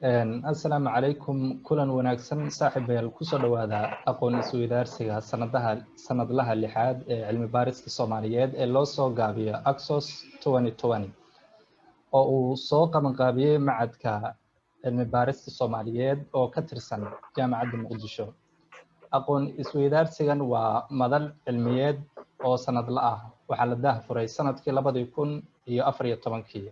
Assalaamu calaykum, kulan wanaagsan saaxiibayaal. Kusoo dhawaada aqoon isweydaarsiga sanadaha sanadlaha lixaad ee cilmi baarista Soomaaliyeed ee loo soo gaabiyo ACSOS 2020, oo uu soo qabanqaabiyey Macadka Cilmi Baarista Soomaaliyeed oo ka tirsan Jaamacadda Muqdisho. Aqoon isweydaarsigan waa madal cilmiyeed oo sanadla ah. Waxaa la daahfuray sanadkii 2014-kii.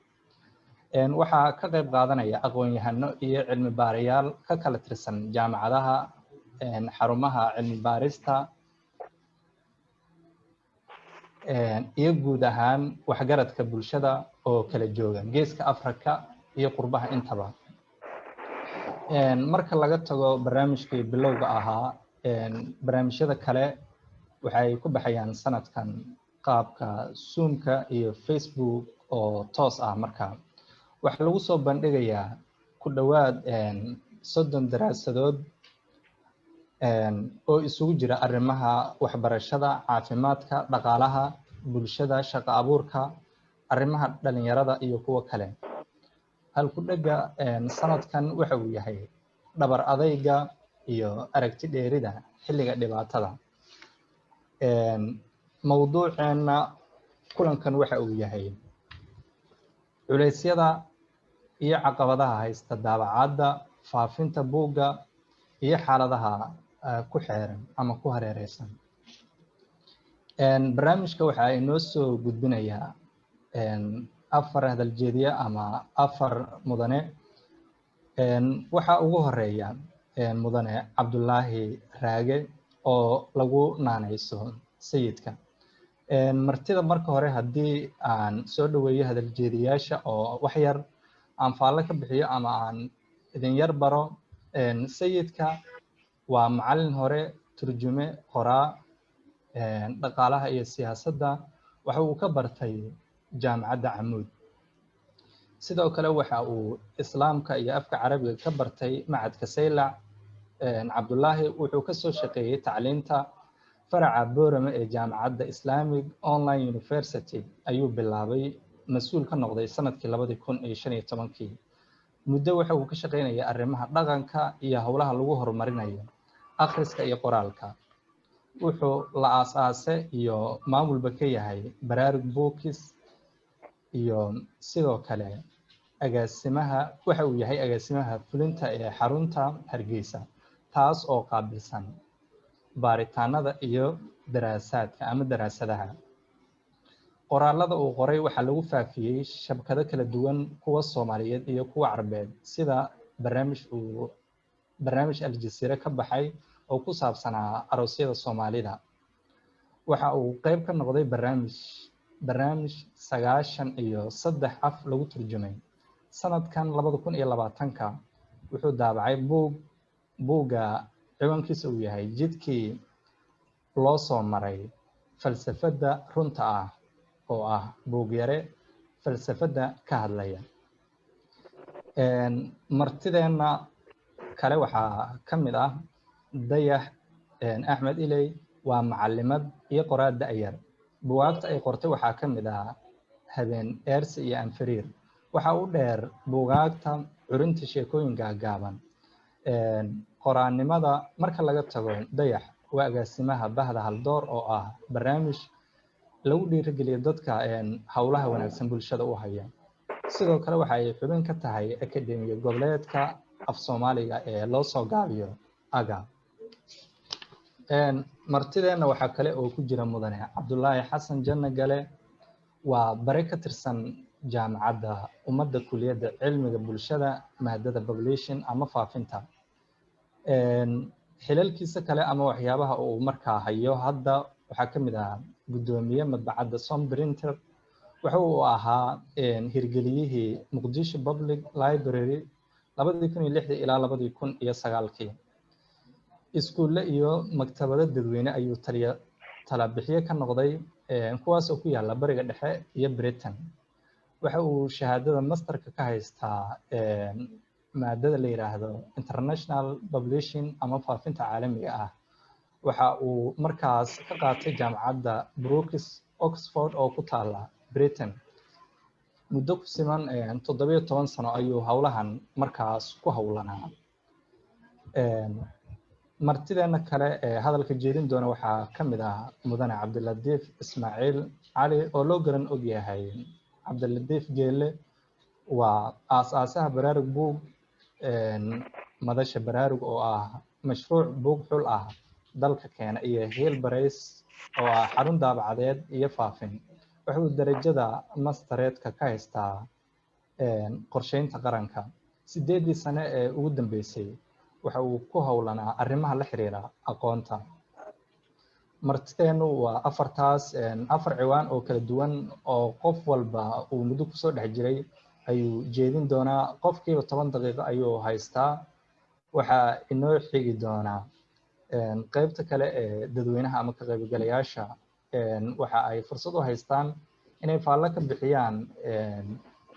Waxaa ka qayb qaadanaya aqoon-yahano iyo cilmi baarayaal ka kala tirsan jaamacadaha, xarumaha cilmi baarista iyo guud ahaan waxgaradka bulshada oo kala jooga Geeska Africa iyo qurbaha intaba. Marka laga tago barnaamijkii bilowga ahaa, barnaamijyada kale waxay ku baxayaan sanadkan qaabka Zoomka iyo Facebook oo toos ah. Marka waxaa lagu soo bandhigayaa ku dhowaad 30 daraasadood oo isugu jira arrimaha waxbarashada, caafimaadka, dhaqaalaha, bulshada, shaqo abuurka, arrimaha dhalinyarada iyo kuwo kale. Halku-dhega sanadkan waxa uu yahay dhabar adayga iyo aragti dheerida xilliga dhibaatada. Mawduuceenna kulankan waxa uu yahay culeysyada iyo caqabadaha haysta daabacadda, faafinta buugga iyo xaaladaha ku xeeran ama ku hareereysan. Barnaamijka waxaa inoo soo gudbinayaa afar hadaljeediye ama afar mudane. Waxaa ugu horeeya Mudane Cabdulaahi Raage oo lagu naanayso Sayidka. Martida marka hore haddii aan soo dhaweeyo hadaljeediyaasha oo wax yar aan faallo ka bixiyo ama aan idin yar baro, Sayidka waa macalin hore, turjume, qoraa. Dhaqaalaha iyo siyaasadda waxa uu ka bartay Jaamacadda Camuud. Sidoo kale waxa uu Islaamka iyo afka Carabiga ka bartay Macadka Saylac. Cabdullaahi wuxuu ka soo shaqeeyey tacliinta. Faraca Boorame ee Jaamacadda Islamic Online University ayuu bilaabay, mas-uul ka noqday sanadkii 2015-kii. Muddo waxa uu ka shaqeynaya arrimaha dhaqanka iyo howlaha lagu horumarinayo akhriska iyo qoraalka. Wuxuu la aas-aase iyo maamulba ka yahay Baraarug Books, iyo sidoo kale agaasimaha, waxa uu yahay agaasimaha fulinta ee xarunta Hargeysa, taas oo qaabilsan baaritaanada iyo daraasaadka ama daraasadaha. Qoraalada uu qoray waxaa lagu faafiyey shabakado kala duwan, kuwa Soomaaliyeed iyo kuwa Carbeed, sida barnaamij uu barnaamij Aljazeera ka baxay oo ku saabsanaa aroosyada Soomaalida. Waxa uu qayb ka noqday barnaamij 93 af lagu turjumay. Sanadkan 2020-ka wuxuu daabacay buug, buugga ciwaankiisa uu yahay Jidkii Loo Soo Maray Falsafadda Runta Ah, oo ah buug yare falsafadda ka hadlaya. Martideenna kale waxaa ka mid ah Dayax Axmed Iley. Waa macalimad iyo qoraal da'yar. Buwaagta ay qortay waxaa ka mid ah Habeen Eersi iyo Anfariir. Waxa u dheer buugaagta curinta sheekooyin gaagaaban. Qoraannimada marka laga tago, Dayax waa agaasimaha Bahda Haldoor, oo ah barnaamij lagu dhiirigeliyo dadka howlaha wanaagsan bulshada u haya. Sidoo kale waxa ay xubin ka tahay Akademiya Goboleedka Af Soomaaliga ee loo soo gaabiyo AGA. Martideenna waxaa kale oo ku jira Mudane Cabdulaahi Xasan Janno Gale. Waa bare ka tirsan Jaamacadda Ummadda, kuliyadda cilmiga bulshada, maadada publishing ama faafinta. Xilalkiisa kale ama waxyaabaha uu markaa hayo hadda waxaa ka mid ah guddoomiye madbacadda Som Printer. Waxa uu ahaa hirgeliyihii Muqdisho Public Library 2006-dii ilaa 2009-kii. Iskuulle iyo maktabado dadweyne ayuu taliya talabixiye ka noqday, kuwaas oo ku yaala Bariga Dhexe iyo Britain. Waxa uu shahaadada masterka ka haystaa maadada la yiraahdo international publishing ama faafinta caalamiga ah. Waxa uu markaas ka qaatay Jaamacadda Brooks Oxford oo ku taala Britain. Muddo ku siman 17 sano ayuu howlahan markaas ku howlanaa. Martideena kale ee hadalka jeedin doona waxaa ka mid ah mudane Cabdilatiif Ismaaciil Cali, oo loo garan og yahay Cabdilatiif Geele. Waa aas-aasaha Baraarug Buug, madasha Baraarug oo ah mashruuc buug xul ah dalka keena, iyo Heel Barays oo ah xarun daabacadeed iyo faafin. Wuxuu darajada mastereedka ka haystaa qorsheynta qaranka. 8dii sane ee ugu dambeysay waxa uu ku howlanaa arrimaha la xiriira aqoonta. Martideenu waa afartaas. Afar ciwaan oo kala duwan oo qof walba uu muddo kusoo dhex jiray ayuu jeedin doonaa. Qofkiiba 10 daqiiqo ayuu haystaa. Waxaa inoo xigi doonaa qeybta kale ee dadweynaha ama ka qaybgalayaasha. Waxa ay fursad u haystaan inay faallo ka bixiyaan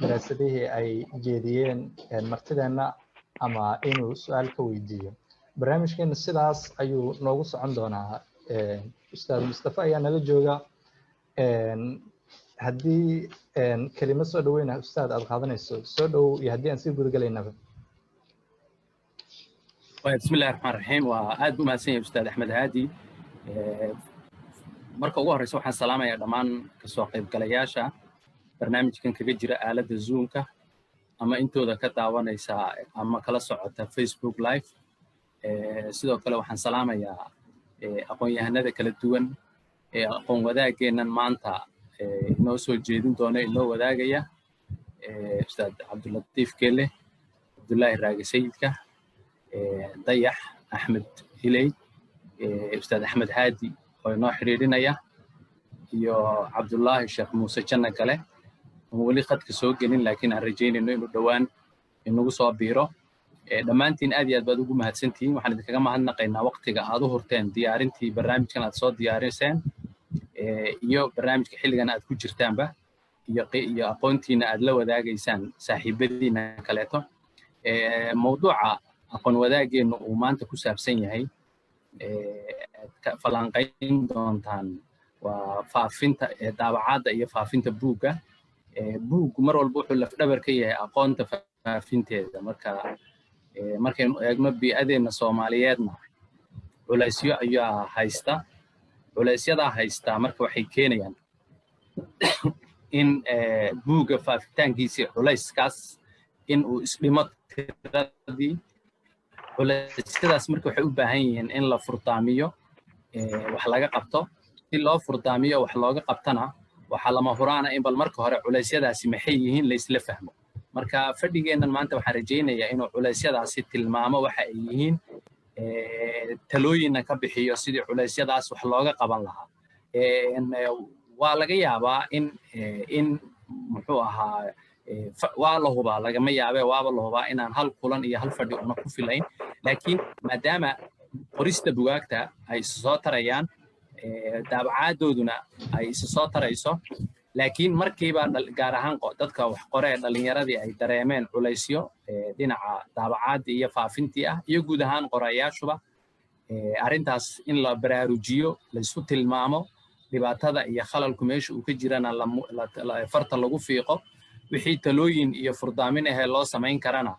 daraasadihii ay jeediyeen martideenna ama inuu su-aal ka weydiiyo. Barnaamijkeena sidaas ayuu noogu socon doonaa. Ustaad Mustafa ayaa nala jooga. Haddii kelimad soo dhaweyna, ustaad, aad qaadanayso, soo dhowow, iyo haddii aan sii gudagalaynaba. Bismi illahi raxmaan raxiim. Waa aad bu mahadsan yahay Ustaad Axmed Haadi. Marka ugu horreysa waxaan salaamayaa dhammaan kasoo qaybgalayaasha barnaamijkan kaga jira aaladda Zoomka ama intooda ka daawanaysa ama kala socota Facebook Live. Sidoo kale waxaan salaamayaa aqoon-yahanada kala duwan ee aqoon wadaageennan maanta inoo soo jeedin doona, inoo wadaagaya: Ustaad Cabdulatiif Kele, Cabdullaahi Raage Sayidka, Dayax Axmed Hiley, Ustaad Axmed Haadi oo inoo xidhiidhinaya, iyo Cabdullaahi Sheekh Muuse Janna Gale oon weli khadka soo gelin, laakiin aan rajaynayno inuu dhowaan inagu soo biiro. Dhammaantiin aad iyo aad baad ugu mahadsantihiin. Waxaan idinkaga mahadnaqaynaa waqtiga aad u hurteen diyaarintii barnaamijkan aad soo diyaariseen iyo barnaamijka xilligan aad ku jirtaanba iyo aqoontiina aad la wadaagaysaan saaxiibadiina kaleeto. Mawduuca aqoon wadaageennu uu maanta ku saabsan yahay aad ka falanqayn doontaan waa faafinta, daabacaadda iyo faafinta buugga. Buuggu mar walba wuxuu lafdhabar ka yahay aqoonta faafinteeda. Marka markaynu eegno bii'adeenna Soomaaliyeedna, culaysyo ayaa haysta. Culaysyadaa haystaa marka waxay keenayaan in buugga faafitaankiisii culayskaas in uu isdhimo tiradii. Culeysyadaas marka waxay u baahan yihiin in la furdaamiyo, wax laga qabto. Si loo furdaamiyo, wax looga qabtana, waxaa lama huraana in bal marka hore culeysyadaasi maxay yihiin laysla fahmo. Marka fadhigeennan maanta waxaan rajaynayaa inuu culeysyadaasi tilmaamo waxa ay yihiin, talooyinna ka bixiyo sidii culeysyadaas wax looga qaban lahaa. Waa laga yaabaa in muxuu ahaa, waa la hubaa, lagama yaabe, waaba la hubaa inaan hal kulan iyo hal fadhi una ku filayn, laakiin maadaama qorista bugaagta ay isu soo tarayaan, daabacaaddooduna ay isu soo tarayso, laakiin markiiba gaar ahaan dadka wax qoree dhallinyaradii ay dareemeen culaysyo dhinaca daabacaaddii iyo faafintii ah iyo guud ahaan qorayaashuba, arrintaas in la baraarujiyo, laysu tilmaamo dhibaatada iyo khalalku meesha uu ka jirana, farta lagu fiiqo, wixii talooyin iyo furdaamin ahee loo samayn karana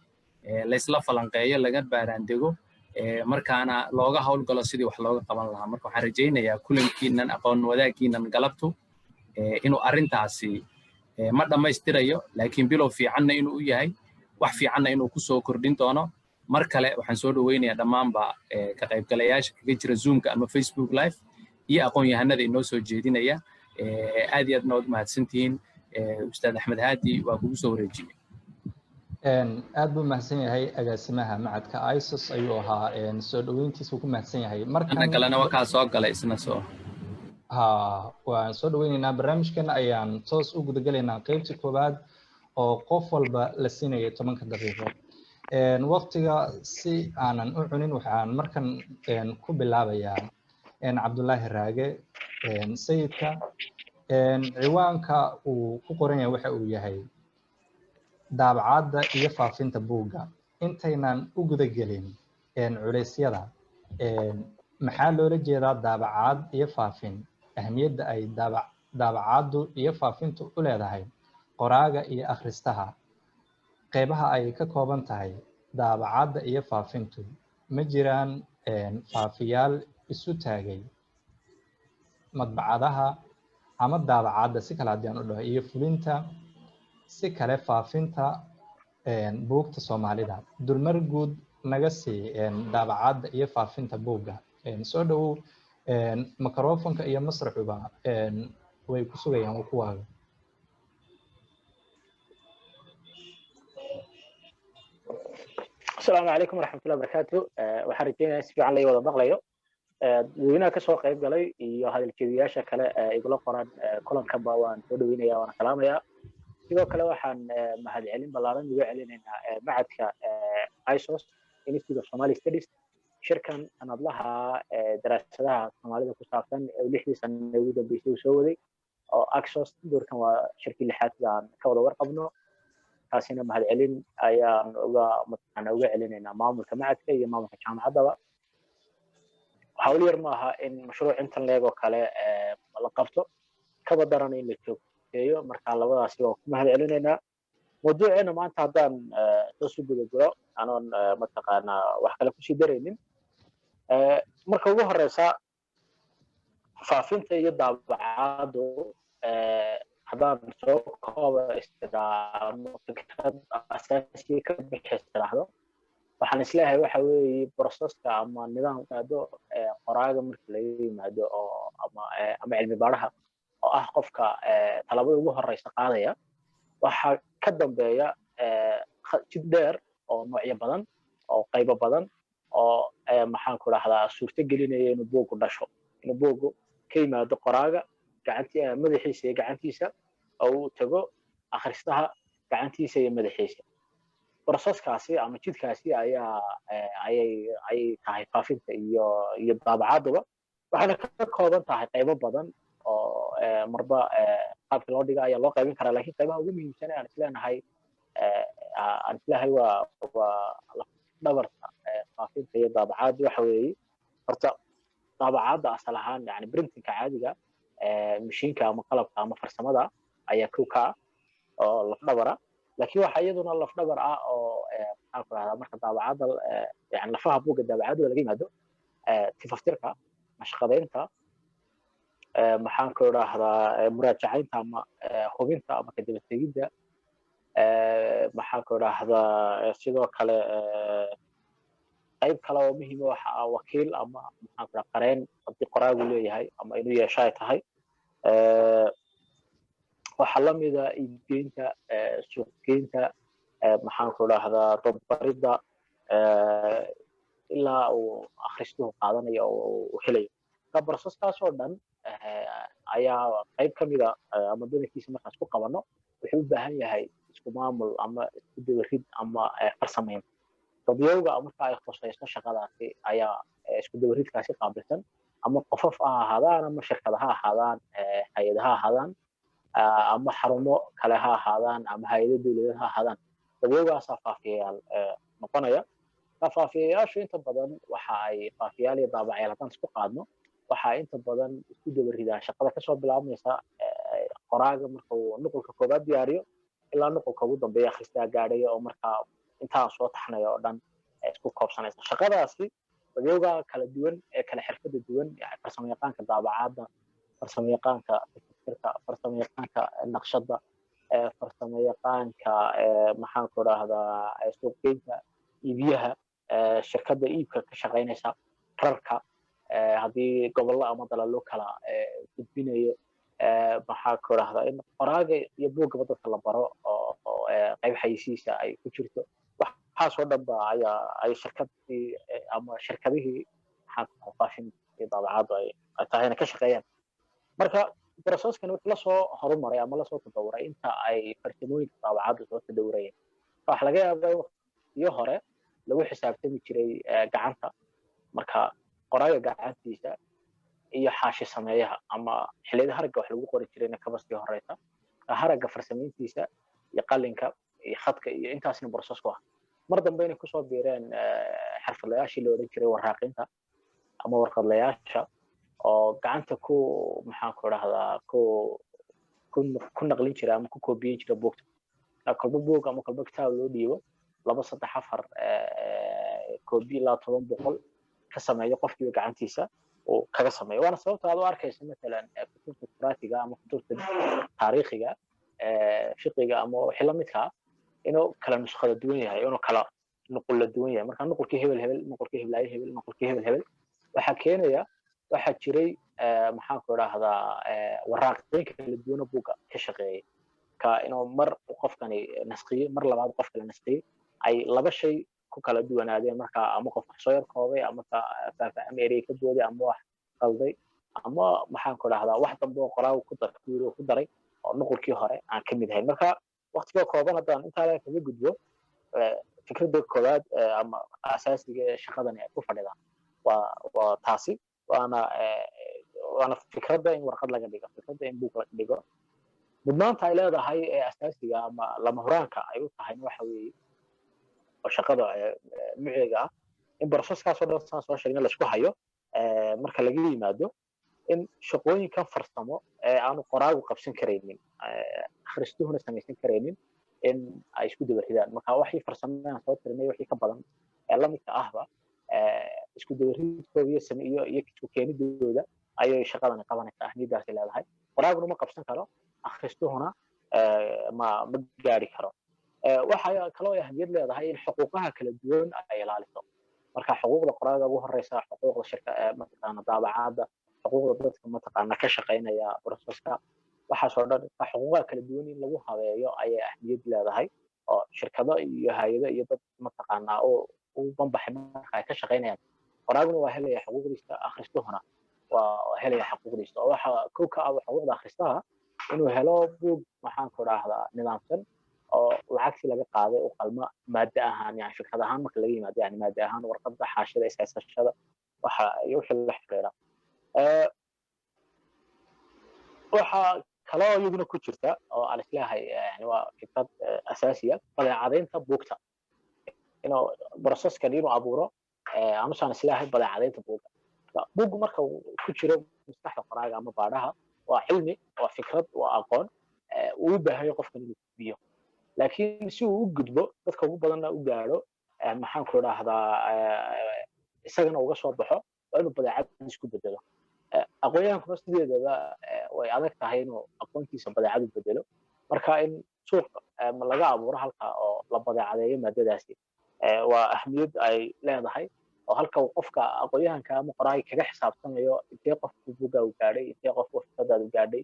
laysla falanqeeyo, laga baaraandego, markaana looga howlgalo sidii wax looga qaban lahaa. Marka waxaan rajaynayaa kulankiinan aqoon wadaagkiinan galabtu inuu arrintaasi ma dhammaystirayo, laakiin bilow fiicanna inuu u yahay, wax fiicanna inuu kusoo kordhin doono. Mar kale waxaan soo dhoweynayaa dhammaanba ka qaybgalayaasha kaga jira Zoomka ama Facebook Live iyo aqoon-yahanada inoo soo jeedinaya. Aad iyo aad nood mahadsantihiin. Ustaad Axmed Haadi, waa kugu soo wareejiyey. Aad buu mahadsan yahay. Agaasimaha macadka ISOS ayuu ahaa. Soo dhoweyntiisa ku mahadsan yahay. Markan kalena waa kaa soo galay isna soo. Ha, waan soo dhaweyneynaa. Barnaamijkeena ayaan toos u gudagelaynaa, qeybta koowaad oo qof walba la siinayo 10-ka daqiiqo. Waqtiga si aanan u cunin, waxaan markan ku bilaabayaa Cabdullaahi Raage Sayidka. Ciwaanka uu ku qoran yahay waxa uu yahay daabacaadda iyo faafinta buugga. Intaynan u gudagelin culeysyada, maxaa loola jeedaa daabacaad iyo faafin? Ahmiyadda ay daabacaaddu iyo faafintu u leedahay Qoraaga iyo akhristaha, qeybaha ay ka kooban tahay daabacadda iyo faafintu, ma jiraan faafiyaal isu taagay madbacadaha ama daabacadda, si kale haddii aan u dhaho, iyo fulinta si kale faafinta buugta Soomaalida? Dulmar guud naga sii daabacadda iyo faafinta buugga. Soo dhowow, microfonka iyo masraxuba way ku sugayaan, waa kuwaaga. Asalaamu calaykum waraxmatullahi wabarakaatu. Waxaan rajeynayaa si fiican lai wada maqlayo. Dadweynaha kasoo qayb galay iyo hadaljeediyaasha kale ee igula qoran kulankanba waan soo dhaweynaya, waana salaamayaa. Sidoo kale waxaan mahadcelin ballaaran uga celinaynaa macadka ISOS, Institute of Somali Studies, shirkan sanadlaha daraasadaha Soomaalida ku saabsan ee 6dii sano ugu dambeysay uu soo waday oo AXOS. Doorkan waa shirkii lixaad sida aan ka wada warqabno. Taasina mahadcelin ayaan uga mataqaana uga celinaynaa maamulka macadka iyo maamulka jaamacaddaba. Hawl yar maaha in mashruuc intan leeg oo kale la qabto, kaba daran in la joogteeyo. Marka labadaasi waa ku mahad celinaynaa. Mawduuceena maanta haddaan toos u guda galo, anoon mataqaanaa wax kale kusii daraynin, marka ugu horeysa faafinta iyo daabacaadu haddaan soo kooba istiraamo, fikrad asaasiya ka bixi istiraahdo, waxaan isleeyahay waxa weeye processka ama nidaam yimaado qoraaga marka laga yimaado oo ama cilmi baaraha oo ah qofka talabada ugu horeysa qaadaya, waxaa ka dambeeya jid dheer oo noocyo badan oo qaybo badan oo, maxaan ku dhahdaa, suurto gelinaya inuu buuggu dhasho, inuu buuggu ka yimaado qoraaga gacanti madaxiisa iyo gacantiisa oo uu tago akhristaha gacantiisa iyo madaxiisa. Processkaasi ama jidkaasi ayaa ayay tahay faafinta iyo daabacaduba, waxayna ka kooban tahay qaybo badan oo marba qaabka loo dhiga ayaa loo qaybin karaa. Lakin qaybaha ugu muhiimsan ee aan isleeyahay waa dhabarta faafinta iyo daabacaadda waxa weeye horta daabacaadda asal ahaan, yani printingka caadiga, mashiinka ama qalabka ama farsamada ayaa kow ka ah oo lafdhabara. Laakiin waxa iyaduna lafdhabar ah oo, maxaan ku rahdaa, marka daabacadda, yani lafaha buugga daabacadda laga yimaado, tifaftirka, nashqadaynta, maxaan ku idhaahdaa, muraajacaynta ama hubinta ama kadaba tegidda, maxaan ku idhaahdaa, sidoo kale qayb kale oo muhiima waxa ah wakiil ama, maxaan ku dhaha, qareen haddii qoraagu leeyahay ama inuu yeesho ay tahay. Waxaa lamida iibgeynta, suuqgeynta, maxaan ku idhaahdaa, dadbaridda ilaa uu akhristuhu qaadanayo oo uu helayo. Marka processkaas oo dhan ayaa qayb ka mida ama badankiisa markaas ku qabano wuxuu u baahan yahay isku maamul ama isku dabarid ama farsamayn. Dadyowga marka ay khusayso shaqadaasi ayaa isku dabaridkaasi qaabilsan, ama qofof ha ahaadaan, ama shirkada ha ahaadaan, hay-ada ha ahaadaan, ama xarumo kale ha ahaadaan, ama hay-ado dowladeed ha ahaadaan. Dadyowgaasaa faafiyayaal noqonaya. Faafiyayaashu inta badan waxa ay faafiyaal iyo daabacayaal haddaan isku qaadno, waxaa inta badan isku dabaridaan shaqada kasoo bilaabmaysa qoraaga marka uu nuqulka koobaad diyaariyo ilaa nuqulka ugu dambeeya akhristaa gaadhaya, oo markaa intaa soo taxnaya oo dhan isku koobsanaysa shaqadaasi dadyowga kala duwan ee kala xirfada duwan, yani farsamo yaqaanka daabacaadda, farsamo yaqaanka fikirka, farsamo yaqaanka naqshadda, farsamo yaqaanka, maxaan ku dhahdaa, suuqgeynta, iibiyaha, shirkadda iibka ka shaqaynaysa, rarka haddii gobollo ama dalal loo kala gudbinayo, maxaa ku dhahdaa, in qoraaga iyo buuggaba dadka la baro oo qayb xayisiisa ay ku jirto, waxaasoo dhan ba ayaa ay shirkadii ama shirkadihii, maxaa, faafin iyo daabacaaddu ay tahay inay ka shaqeeyaan. Marka processkani wuxuu lasoo horumaray ama lasoo tadawuray inta ay farsamooyinka daabacaddu soo tadawurayeen. Waxa laga yaabaa in waqtiyo hore lagu xisaabtami jiray gacanta, marka qoraaga gacantiisa iyo xaashi sameeyaha, ama xilliyada haragga wax lagu qori jirayna kaba sii horeysa, haragga farsamayntiisa iyo qalinka iyo khadka iyo intaasna process ku ah. Mar dambe inay kusoo biireen xirfadlayaashii la odhan jiray warraaqinta ama warqadlayaasha oo gacanta ku, maxaan ku dhahdaa, ku Ku naqlin jira ama ku koobiyin jira buugta. Kolba buug ama kolba kitaab loo dhiibo, laba, saddex, afar koobi ilaa 10, 100 ka sameeyo, qofkiiba gacantiisa uu kaga sameeyo. Waana sababta aad u arkayso matalan kutubta turaatiga ama kutubta taariikhiga, fiqiga ama wixii la midka ah inuu kala nuskhada duwan yahay, inuu kala nuqul la duwan yahay. Marka nuqulkii hebel hebel, nuqulkii heblaayo hebel, nuqulkii hebel hebel, waxaa keenaya waxaa jiray, maxaan ku idhaahdaa, waraaqooyin kala duwana buugga ka shaqeeyay ka inuu mar qofkani nasqiyey, mar labaad qof kale nasqiyey, ay laba shay ku kala duwanaadeen. Marka ama qof wax soo yar koobay ama ama erey ka booday ama wax qalday ama, maxaan ku idhahdaa, wax dambe oo qoraagu ku dar ku daray oo nuqulkii hore aan ka mid ahayn. Marka waqtiga kooban haddaan intaa kaga gudbo, fikradda koowaad ama asaasiga ee shaqadani ay ku fadhidaan waa taasi. Waana fikradda in warqad laga dhigo, fikradda in buug laga dhigo. Mudnaanta ay leedahay ee asaasiga ama lama huraanka ay u tahayna waxa weeye, oo shaqada muciga ah, in processkaasoo dhan saan soo sheegnay laisku hayo. Marka laga yimaado in shaqooyinkan farsamo ee aanu qoraagu qabsan karaynin, akhristuhuna samaysan karaynin, in ay isku daba ridaan. Marka waxii farsamo aan soo tirinay, wixii ka badan ee lamidka ahba, isku dabaridkooda iyo iyo isku keenidooda ayay shaqadani qabanaysaa. Ahmiyaddaasi leedahay qoraaguna ma qabsan karo, akhristuhuna ma gaari karo. Waxa kaloo ay ahmiyad leedahay in xuquuqaha kala duwan ay ilaaliso. Marka xuquuqda qoraaga ugu horeysa, xuquuqda shirka mataqaana daabacaadda, xuquuqda dadka mataqaana ka shaqeynaya processka, waxaasoo dhan xuquuqaha kala duwan in lagu habeeyo ayay ahmiyad leedahay, oo shirkado iyo hay-ado iyo dad mataqaana oo u banbaxay marka ay ka shaqeynayaan, qoraaguna waa helaya xuquuqdiisa, akhristuhuna waa helaya xuquuqdiisa. Oo waxa kow ka ah xuquuqda akhristaha inuu helo buug, maxaan ku idhaahdaa, nidaamsan oo lacagtii laga qaaday u qalma maaddo ahaan, yani fikrad ahaan marka laga yimaado, yani maaddo ahaan, warqadda, xaashida, ishaysashada, waxa iyo wixii la xiriira. Waxa kaloo iyaduna ku jirta oo aan isleeyahay yani waa fikrad asaasiya, badeecadaynta buugta, inuu processkan inuu abuuro anusaan isleeyahay badeecadaynta buugga. Buuggu marka uu ku jiro maskaxda qoraaga ama baadhaha waa cilmi, waa fikrad, waa aqoon uu u baahan yahay qofkan inuu gudbiyo. Laakiin si uu u gudbo, dadka ugu badanna u gaadho, maxaan ku idhaahdaa, isagana uga soo baxo, waa inuu badeecad isku bedelo. Aqoonyahankuna sideedaba way adag tahay inuu aqoontiisa badeecad u bedelo. Marka in suuq laga abuuro halka oo la badeecadeeyo maadadaasi waa ahmiyad ay leedahay, oo halka uu qofka aqoonyahanka ama qoraaga kaga xisaabtamayo intee qofku buugga u gaadhay, intee qofku fikradaadu gaadhay,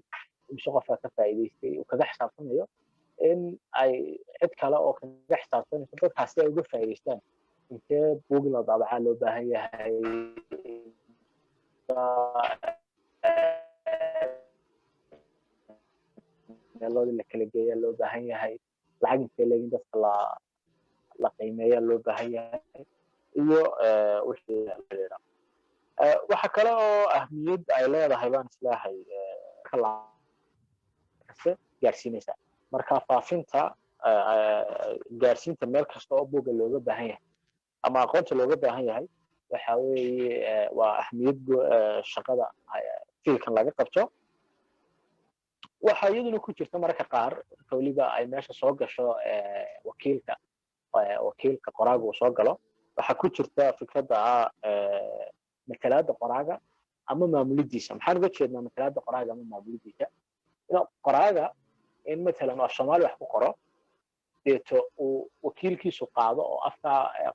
imise qofka ka faa'iidaystay uu kaga xisaabtamayo, in ay cid kale oo kaga xisaabtamayso dadkaasi ay uga faa'iidaystaan, intee buug la daabacaa loo baahan yahay, meeloodii la kala geeyaa loo baahan yahay, lacag intee leegin dadka la qiimeeyaa loo baahan yahay iyo wixii la xiriira. Waxa kale oo ahmiyad ay leedahay baan isleeyahay kaste gaarsiinaysa. Marka faafinta, gaarsiinta meel kasta oo buugga looga baahan yahay ama aqoonta looga baahan yahay, waxa weeye waa ahmiyad shaqada fiilkan laga qabto. Waxa iyaduna ku jirta mararka qaar, marka weliba ay meesha soo gasho wakiilka qoraaga uu soo galo, waxaa ku jirta fikradda ah matalaadda qoraaga ama maamulidiisa. Maxaan uga jeednaa matalaadda qoraaga ama maamulidiisa? Qoraaga in matalan af Soomaali wax ku qoro, deeto uu wakiilkiisu qaado oo afka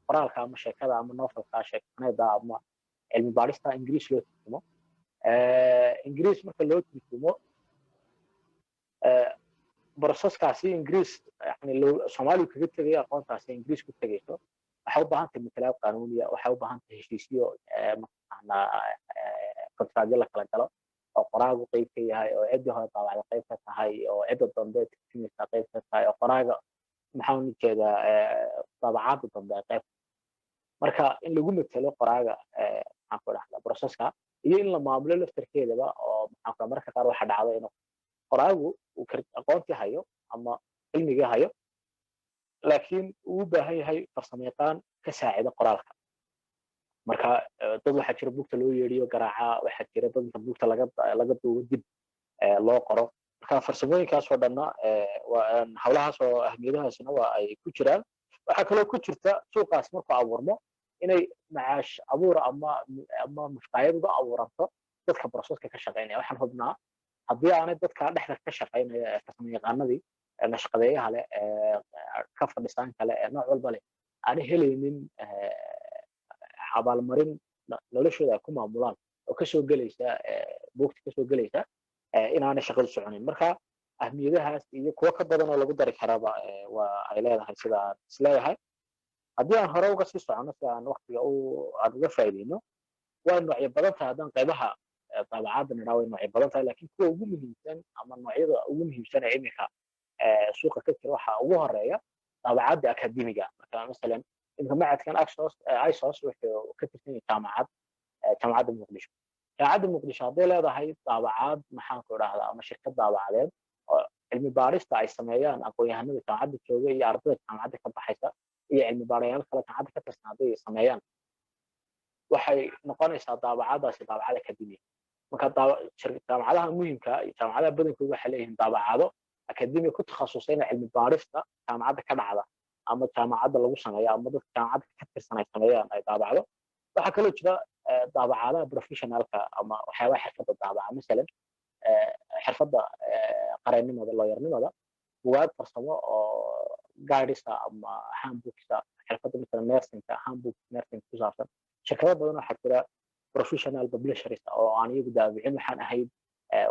qoraalka ama sheekada ama novelka, sheekaneeda ama cilmi baadhista Ingiriis loo turjumo. Ingiriis marka loo turjumo, processkaasi Ingiriis yani Soomaaligu kaga tegayo, aqoontaasi Ingiriis ku tegayso, waxay u baahan tahay matalaad qaanuuniya, waxay u baahan tahay heshiisyo, mataqaanaa, kontraadyo la kala galo oo qoraagu qayb ka yahay, oo ciddii hore daawacda qayb ka tahay, oo cidda dambe turjumaysa qayb ka tahay, oo qoraaga, maxaan u jeedaa, daabacaadda dambe ay qayb. Marka in lagu matalo qoraaga, maxaan ku dhahdaa, processka iyo in la maamulo laftarkeedaba, oo maxaan ku mararka qaar waxa dhacda inuu qoraagu uu aqoontii hayo ama cilmigii hayo, laakiin uu u baahan yahay farsamayaqaan ka saacida qoraalka. Marka dad waxaa jira buugta loo yeedhiyo garaaca, waxaa jira dad inta buugta laga duubo dib loo qoro. Marka farsamooyinkaas oo dhanna hawlahaas oo ahmiyadahaasna waa ay ku jiraan. Waxaa kaloo ku jirta suuqaas markuu abuurmo inay macaash abuur ama mushqaayad uga abuuranto dadka processka ka shaqaynaya. Waxaan hubnaa haddii aanay dadka dhexda ka shaqaynaya ee farsamo yaqaanadii, nashqadeeyaha leh, ee ka fadhisaanka leh, ee nooc walba leh, aanay helaynin abaalmarin noloshooda ay ku maamulaan oo kasoo gelaysa buugta kasoo gelaysa, inaanay shaqadu soconin. Marka ahmiyadahaas iyo kuwo ka badan oo lagu dari karaba waa ay leedahay, sida aan isleeyahay. Haddii aan hore uga sii socono, si aan waqtiga aan uga faa'iideyno, waa noocyo badan tahay. Haddaan qaybaha daabacaadda nidhaa, way noocyo badan tahay, laakiin kuwa ugu muhiimsan ama noocyada ugu muhiimsan ee iminka suuqa ka jira waxaa ugu horeeya daabacaadda akademiga. Marka masalan iminka macadkan Axos Isos wuxuu ka tirsan yahay jaamacad, Jaamacadda Muqdisho. Jaamacadda Muqdisho hadday leedahay daabacaad, maxaan ku idhahdaa, ama shirkad daabacadeed oo cilmi baarista ay sameeyaan aqoon-yahanada jaamacadda jooga iyo ardayda jaamacadda ka baxaysa iyo cilmi baarayaal kale jaamacadda ka tirsan hadday sameeyaan, waxay noqonaysaa daabacadaasi daabacad akademiya. Marka jaamacadaha muhiimka iyo jaamacadaha badankoodu waxay leeyihiin daabacado akademiya ku takhasusay in cilmi baarista jaamacadda ka dhacda ama jaamacadda lagu sameeyo ama dadka jaamacadda ka tirsan ay sameeyaan ay daabacdo. Waxaa kaloo jira daabacadaha professionalka ama waxyaabaha xirfadda daabaca, masalan xirfadda qareennimada, lawyernimada, bugaag farsamo oo guidesa ama handbooksa xirfadda, masalan nursingka, handbook nursing ku saabsan. Shirkado badan waxaa jira professional publishers oo aan iyagu daabicin waxaan ahayn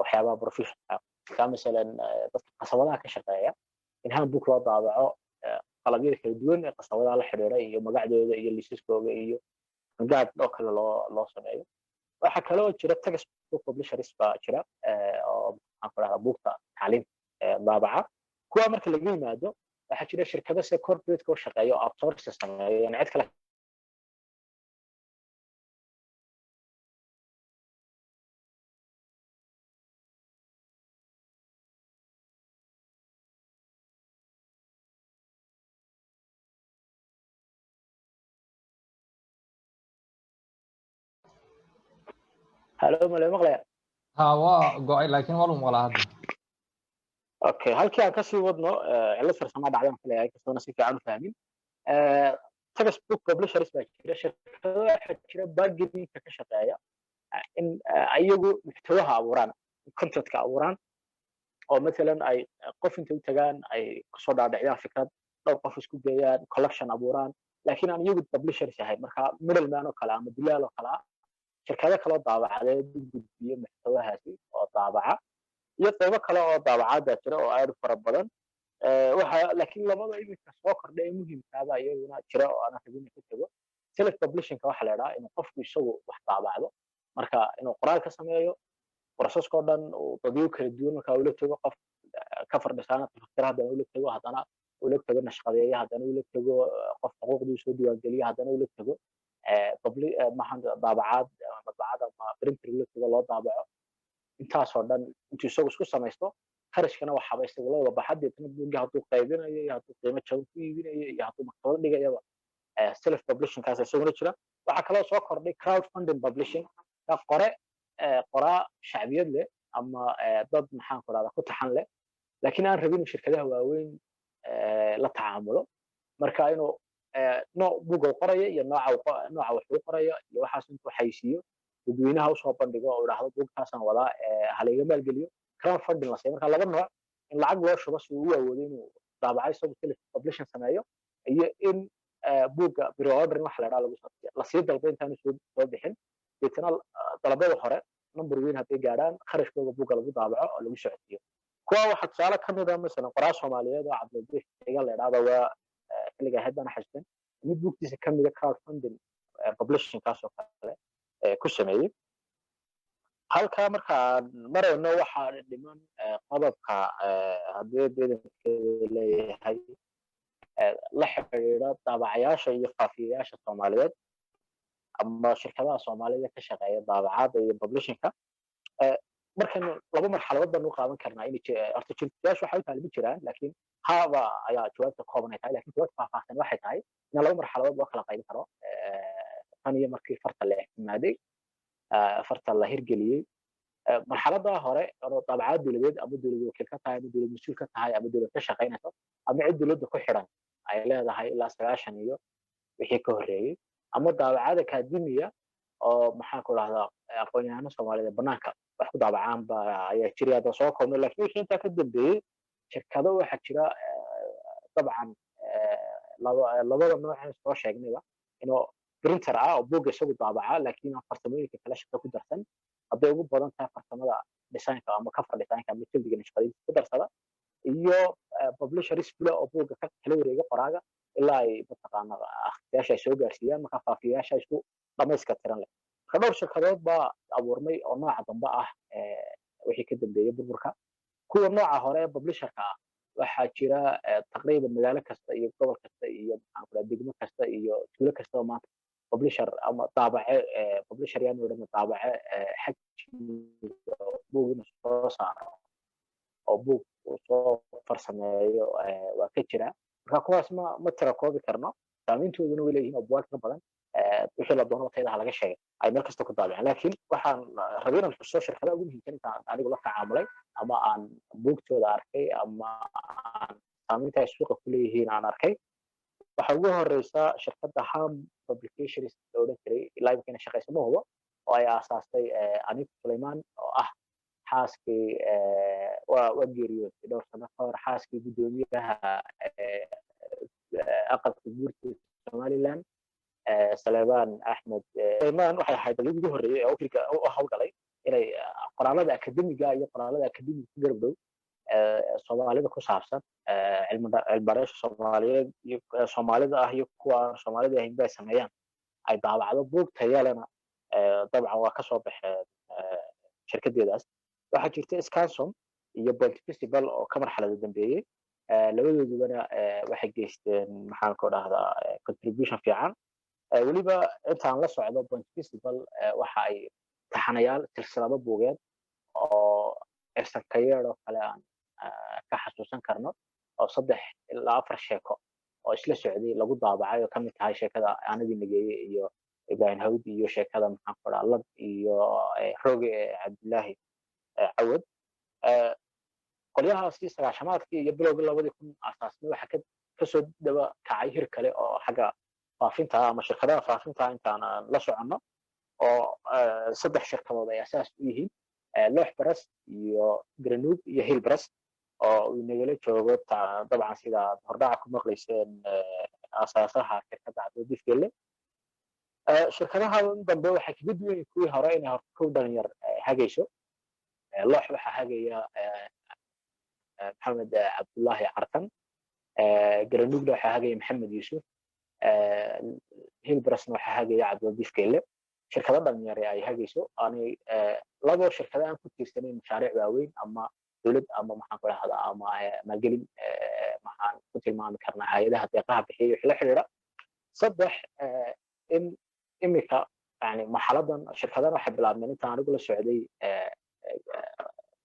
waxyaabaha professional ka, masalan dadka qasabadaha ka shaqeeya in handbook loo daabaco, qalabyada kala duwan ee qasabadaha la xiriira iyo magacdooda iyo liisaskooga iyo guide oo kale loo sameeyo. Waxaa kaloo jira textbook publishers baa jira oo, maxaan ku dhahdaa, buugta tacliinta daabaca. Kuwa marka laga yimaado, waxaa jira shirkado sida corporate-ka u shaqeeya oo outsource sameeya, yani cid kale. Halo, ma maqlaya? Ha, waa go'ay, laakiin waa lagu maqlaa hadda. Okay, halkii aan kasii wadno. Cillad farsamaa dhacdaan filayaa, kastoona si fiican u fahmin. Textbook publishers baa jira, shirkado waxaa jira bargaininka ka shaqeeya in iyagu muxtawaha abuuraan, contentka abuuraan, oo masalan ay qof intay u tagaan ay kusoo dhaadhiciyaan fikrad, dhowr qof isku geeyaan, collection abuuraan, laakiin aan iyagu publishers ahayn. Marka middleman oo kale ama dilaal oo kale ah, shirkado kaloo daabacadeed u gudbiyo muxtawahaasi oo daabaca, iyo qaybo kale oo daabacaada jira oo aad u fara badan. Waxa laakiin labada iminka soo kordhay ee muhiimkaaba iyaguna jira oo aan rabin ka tago, self publishingka waxa la idhaha, inuu qofku isagu wax daabacdo. Marka inuu qoraal ka sameeyo, processkoo dhan uu dadyo kala duwan marka ula tago, qof ka fardhisaana tafaktira, haddana ula tago, haddana ula tago nashqadeeya, haddana ula tago qof xuquuqdii soo diiwaangeliya, haddana ula tago maxaan daabacaad, madbacad ama printer ula tago, loo daabaco. Intaasoo dhan intuu isagu isku samaysto, kharashkana waxaaba isagu la wada baxa. Deetna buugga hadduu qaybinayo iyo hadduu qiimo jaban ku iibinayo iyo hadduu maktabad dhigayaba, self publishingkaas isaguna jira. Waxaa kaloo soo kordhay crowd funding publishing, ka qore qoraa shacbiyad leh ama dad, maxaan ku rahdaa, ku taxan leh, laakiin aan rabin shirkadaha waaweyn la tacaamulo. Marka inuu nooc buugga uu qoraya iyo nooca wax uu qoraya iyo waxaas intuu xaysiiyo, dadweynaha usoo bandhigo oo idhaahdo buugtaasaan wadaa, halayga maalgeliyo, crowd funding la siiyo. Marka laba nooc, in lacag loo shubo si uu u awoodo inuu daabaco, isagu self publishing sameeyo, iyo in buugga pre-ordering waxa la idhaha lagu lasii dalbo intaanu soo bixin. Deetana dalabada hore number weyn hadday gaadhaan, kharashkooga buugga lagu daabaco oo lagu socodsiiyo. Kuwa waxaa tusaale ka mid ah masalan qoraa Soomaaliyeed oo Cabdiladiif Xiga la idhahda, waa xilliga ahayd baan xasuusan, mid buugtiisa ka mida crowd funding publishing kaas oo kale ku sameeyey. Halkaa markaan marayno, waxaa dhiman qodobka, haddii bedankeeda leeyahay, la xiriira daabacayaasha iyo faafiyayaasha Soomaaliyeed ama shirkadaha Soomaalida ka shaqeeya daabacaadda iyo publishingka. Markaynu laba marxaladood baanu u qaadan karnaa inay horta jirtayaashu waxay u taalmi jiraan, laakiin haaba ayaa jawaabta kooban ay tahay, lakin jawaabta faahfaahsan waxay tahay in laba marxaladood loo kala qaybin karo. Tan iyo markii farta la ictimaaday, farta la hirgeliyey, Marxaladda hore oo daabacaad dowladeed ama dowlad wakiil ka tahay ama dowlad mas-uul ka tahay ama dowlad ka shaqaynayso ama cid dowladda ku xidhan ay leedahay ilaa 90 iyo wixii ka horreeyey, ama daabacaad akademiya oo, maxaan ku dhahdaa, aqoon-yahano Soomaaliyeed banaanka wax ku daabacaan ba ayaa jiray hadda soo koobnay. Laakiin wixii intaa ka dambeeyey, shirkado waxaa jira dabcan labada noocee soo sheegnayba, inuu printer ah oo buugga isagu daabaca laakiin aan farsamooyinka kale shaqo ku darsan, hadday ugu badan tahay farsamada designka ama cover designka ama jildiga nashqadiisa ku darsada, iyo publishers fula oo buugga ka kala wareega qoraaga ilaa ay mataqaana akhriyaasha ay soo gaarsiiyaan, marka faafiyayaasha isku dhamayska tiran leh. Marka dhowr shirkadood baa abuurmay oo nooca dambe ah wixii ka dambeeyey burburka. Kuwa nooca hore ee publisherka ah waxaa jira taqriiban magaalo kasta iyo gobol kasta iyo, maxaan ku dhaha, degmo kasta iyo tuulo kasta oo maanta publisher ama daabace, publisher yaan odhan, daabace xajmiga buug inuu soo saaro oo buug uu soo farsameeyo waa ka jira. Marka kuwaas ma tira koobi karno, saameyntooduna way leeyihiin oo buwaag ka badan wixii la doono tayadaha laga sheegay ay meel kasta ku daabaceen. Laakiin waxaan rabay inaan xuso shirkadaha ugu muhiimsan intaan anigu la tacaamulay ama aan buugtooda arkay ama aan saameynta ay suuqa ku leeyihiin aan arkay. Waxaa ugu horeysa shirkadda Ham Publications la odhan jiray, ilaa imika inay shaqeyso ma hubo, oo ay aasaastay Anita Suleiman oo ah xaaskii, waa geeriyootay dhowr sano ka hor, xaaskii guddoomiyaha aqalka guurta Somaliland, Saleebaan Axmed Suleyman. Waxay ahayd dadkii ugu horreeyay ee Afrika u hawlgalay inay qoraalada akademiga iyo qoraalada akademiga ku garab dhow Soomaalida ku saabsan, cilmibaarayaasha Soomaaliyeed iyo Soomaalida ah iyo kuwa aan Soomaalida ahayn bay sameeyaan, ay daabacdo buug tayalena. Dabcan waa kasoo baxeen shirkadeedaas. Waxaa jirta Scansom iyo Point Festival oo ka marxalada dambeeyey. Labadoodubana waxay geysteen, maxaan ku dhahdaa, contribution fiican. Weliba intaan la socdo, Point Festival waxa ay taxanayaal silsilado buugeed oo Ersankayeer oo kale aan ka xasuusan karno, oo 3 ilaa 4 sheeko oo isla socday lagu daabacay, oo kamid tahay sheekada Aanadii Nageeye iyo Ibrahim Hawdi iyo sheekada, maxaan ku dhahaa, Lad iyo Roge ee Cabdullaahi Cawad. Qolyahaasi 90-aadkii iyo bilowgii 2000 asaasmay. Waxaa kasoo daba kacay hir kale oo xagga faafinta ama shirkadaha faafinta intaan aan la soconno, oo 3 shirkadood ay asaas u yihiin: Loox Press iyo Granuug iyo Hill Press, oo uu nagala joogo dabcan sida hordhaca ku maqlayseen asaasaha shirkadda, Cabdiladiif Gelle. Shirkadaha dambe waxay kaga duwan yihiin kuwii hore inay horta kow dhalinyar hagayso. Loox waxaa hagaya Maxamed Cabdullaahi Cartan, Garanuugna waxaa hagaya Maxamed Yuusuf, Hill Pressna waxaa hagaya Cabdiladiif Gelle. Shirkado dhalinyare ay hagayso aanay labo shirkado aan ku tiirsanayn mashaariic waaweyn ama dowlad ama, maxaan ku dhahdaa, ama maalgelin, maxaan ku tilmaami karnaa, hay-adaha deeqaha bixiya wixii la xidhiidha. Saddex, in imika yani marxaladan shirkadan waxay bilaabmeen intaan anigu la socday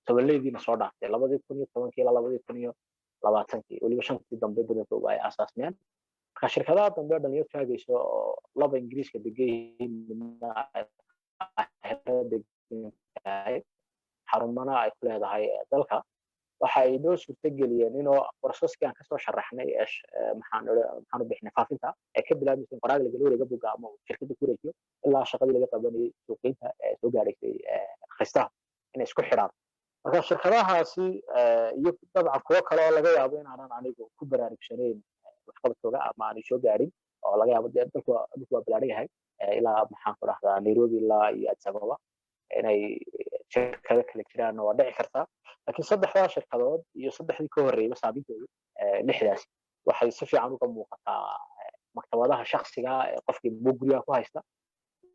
tobanleydiina soo dhaaftay, 2010-kii ilaa 2020-kii, weliba shantii dambe badankooda ay aasaasmeen. Marka shirkadaha dambe dhalinyartu hagayso, oo laba Ingiriiska degan yihiin, midna Qaahiro degan tahay, xarumana ay ku leedahay dalka, waxa ay noo suurtageliyeen inuu processkii aan kasoo sharaxnay ee maxaan u bixinay faafinta ee ka bilaabmaysa in qoraaga lagala wareega buugga ama shirkadda ku wareejiyo ilaa shaqadii laga qabanayay suuqgeynta ee soo gaadhaysay akhristaha inay isku xidhaan. Marka shirkadahaasi iyo dabcan kuwo kale oo laga yaabo inaanan anigu ku baraarugsanayn waxqabadkooga ama aanay soo gaadhin, oo laga yaabo dee dalku waa balaaran yahay, ilaa, maxaan ku dhahdaa, Nairobi ilaa iyo Addis Ababa inay shirkado kale jiraan waa dhici kartaa. Laakiin saddexdaa shirkadood iyo saddexdii ka horreeyba saamintoodu, lixdaasi, waxay si fiican uga muuqataa maktabadaha shaksiga ee qofkii buug guryaha ku haysta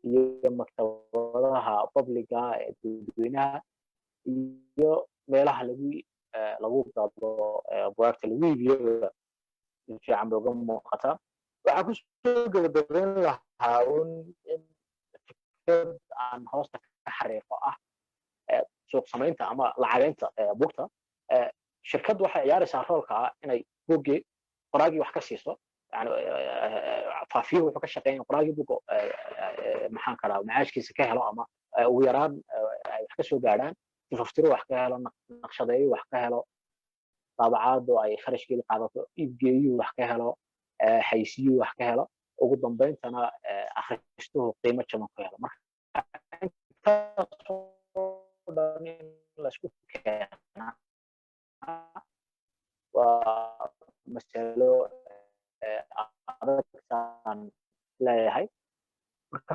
iyo maktabadaha publiga ee dadweynaha iyo meelaha lagu gado bugaagta lagu iibiyo, si fiican bay uga muuqataa. Waxaan kusoo gabagabayn lahaa un in fikrad aan hoosta ka xariiqo ah suuq samaynta ama lacagaynta buugta. Shirkaddu waxay ciyaaraysaa roolka ah inay buuggii qoraagii wax ka siiso, yani faafiyuhu wuxuu ka shaqeynaya qoraagii buugga, maxaan karaa, macaashkiisa ka helo ama ugu yaraan ay wax ka soo gaadhaan, tifaftiro wax ka helo, naqshadeeyo wax ka helo, daabacaadu ay kharashkeeda qaadato, iibgeeyuhu wax ka helo, xaysiyuhu wax ka helo, ugu dambeyntana akhristuhu qiimo jaban ku helo. Marka intaasoo dhan in laisku keenaa waa masalo adagtaan leeyahay. Marka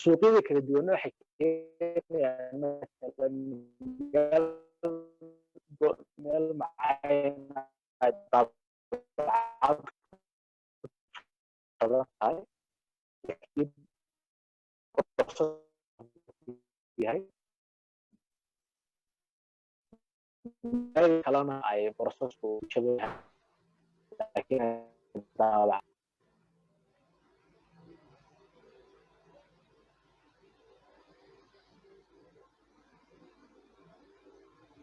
suuqyada kala duwanna waxay keenayaan, masalan, meel meel macayna daabacad badan tahay, laakiin yahay meel kalena ay processku jaban yahay, laakiin daabac